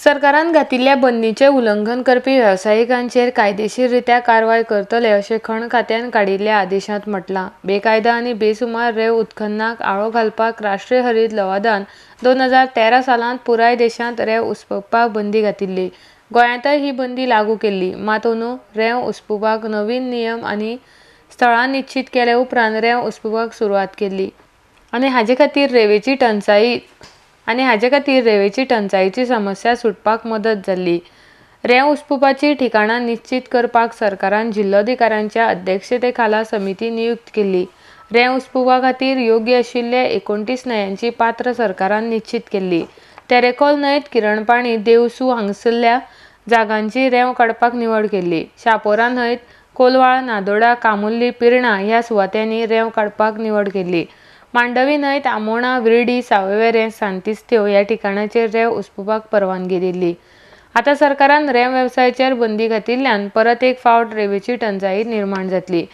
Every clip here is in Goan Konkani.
सरकारान घातिल्ल्या बंदीचें उल्लंघन करपी वेवसायिकांचेर कायदेशीररित्या कारवाय करतले अशें खण खात्यान काडिल्ल्या आदेशांत म्हटलां. बेकायदा आनी बेसुमार रेंव उत्खननाक आळो घालपाक राष्ट्रीय हरीत लवादान 2013 सालांत पुराय देशांत रेंव उसपुपाक बंदी घातिल्ली. गोंयांतय ही बंदी लागू केल्ली. मात अंदूं रेंव उसपुपाक नवीन नियम आनी स्थळां निश्चीत केले उपरांत रेंव उसपुपाक सुरवात केल्ली आनी हाजे खातीर रेंवेची टंचाई आनी हाजे खातीर रेंवेची टंचाईची समस्या सुटपाक मदत जाल्ली. रेंव उसपुपाची ठिकाणां निश्चीत करपाक सरकारान जिल्लोधिकाऱ्यांच्या अध्यक्षते खाला समिती नियुक्त केल्ली. रेंव उसपुपा खातीर योग्य आशिल्ले 29 न्हंयांची पात्र सरकारान निश्चीत केल्ली. तेरेखोल न्हंयत किरणपाणी, देवसू हांगसरल्या जागांची रेंव काडपाक निवड केल्ली. शापोरा न्हंयत कोलवाळ, नादोडा, कामुर्ली, पिर्णा ह्या सुवात्यांनी रेंव काडपाक निवड केल्ली. मांडवी न्हंयत आमोणा, विर्डी, सावयवेरें, सांतिस्थेव ह्या ठिकाणाचेर रेंव उसपुपाक परवानगी दिल्ली. आतां सरकारान रेंव वेवसायाचेर बंदी घातिल्ल्यान परत एक फावट रेंवेची टंचाई निर्माण जातली.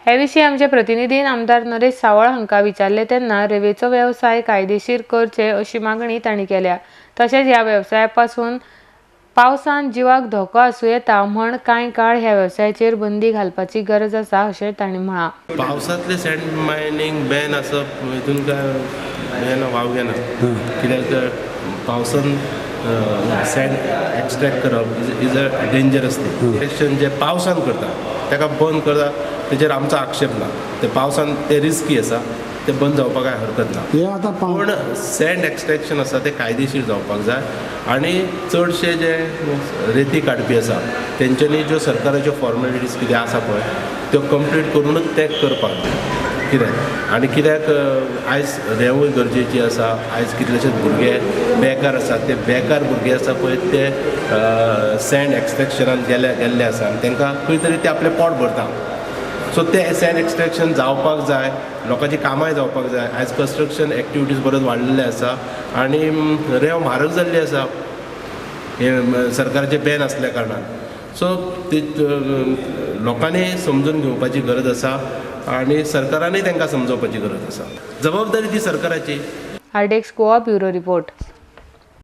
हे विशीं आमचे प्रतिनिधीन आमदार नरेश सावळ हांकां विचारले तेन्ना रेंवेचो वेवसाय कायदेशीर करचे अशी मागणी तांणी केल्या. तशेंच ह्या वेवसाया पासून पावसान जिवाक धोको आसूं येता म्हण कांय काळ ह्या वेवसायाचेर बंदी घालपाची गरज आसा अशें तांणी म्हळां. पावसांतलें सँड मायनींग बॅन आसप हितून काय हें ना, वाव घेना. कित्याक तर पावसान सँड एक्सट्रॅक्ट करप is a dangerous thing. Extraction जे पावसान करता ताका बंद करता तेजेर आमचो आक्षेप ना. ते पावसान ते रिस्की आसा, ते बंद जावपाक कांय हरकत ना. हे आतां पूण सँड एक्सट्रॅक्शन आसा ते कायदेशीर जावपाक जाय आनी चडशे जे रेती काडपी आसा तेंच्यांनी ज्यो सरकाराच्यो फॉर्मेलिटीज कितें आसा पळय त्यो कंप्लीट करुनूच ते करपाक जाय. कित्याक आनी कित्याक आयज रेंवूय गरजेची आसा. आयज कितलेशेच भुरगे बेकार आसा, ते बेकार भुरगे आसा पळय ते सँड एक्सट्रॅक्शनान गेल्ले आसा आनी तांकां खंय तरी ते आपलें पोट भरता. सो ते सँड एक्सट्रॅक्शन जावपाक जाय, लोकांची कामांय जावपाक जाय. आयज कन्स्ट्रक्शन एक्टिविटीज बऱ्योच वाडलेले आसा आनी रेंव म्हारग जाल्ली आसा हे सरकाराचें बॅन आसल्या कारणान. सो ते लोकांनी समजून घेवपाची गरज आसा आनी सरकारानूय तांकां समजोवपाची गरज आसा. जबाबदारी ती सरकाराची. RDX Goa bureau report.